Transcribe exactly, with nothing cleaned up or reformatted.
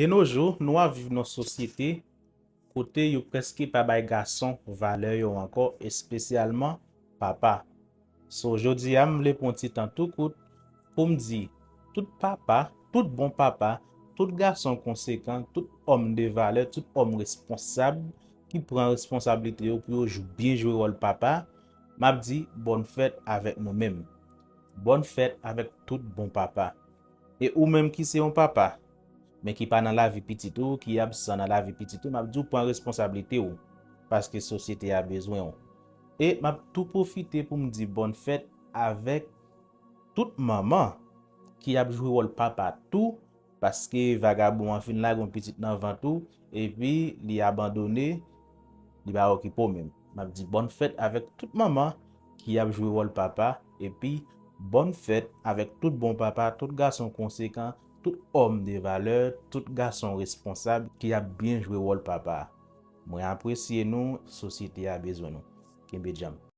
De nos jours, nou ap viv nan sosyete kote yo prèske pa bay gason valè yo ankò, espesyalman papa. So, jodi a, m vle pran ti tan tou kout pou m di tout papa, tout bon papa, tout gason konsekan, tout òm de valè, tout òm responsab ki pran responsablite yo pou yo jou- byen jwe wòl papa, m ap di bòn fèt avèk nou menm. Bòn fèt avèk tout bon papa. E ou menm ki se yon papa, men ki pa nan lavi pitit ou, ki absan nan lavi pitit ou, m ap di w pran responsablite w, paske sosyete a bezwen w. E m ap tou pwofite pou m di bòn fèt avèk tout manman ki ap jwe wòl papa tou, paske vagabon an fin lage yon pitit nan vant ou, epi li abandone, li pa okipe w menm. M ap di bòn fèt avèk tout manman ki ap jwe wòl papa, epi bòn fèt avèk tout bon papa, tout gason konsekan, tout òm de valè, tout gason responsab ki ap byen jwe wòl papa. Mwen apresye nou, sosyete a bezwen nou. Kenbe djanm.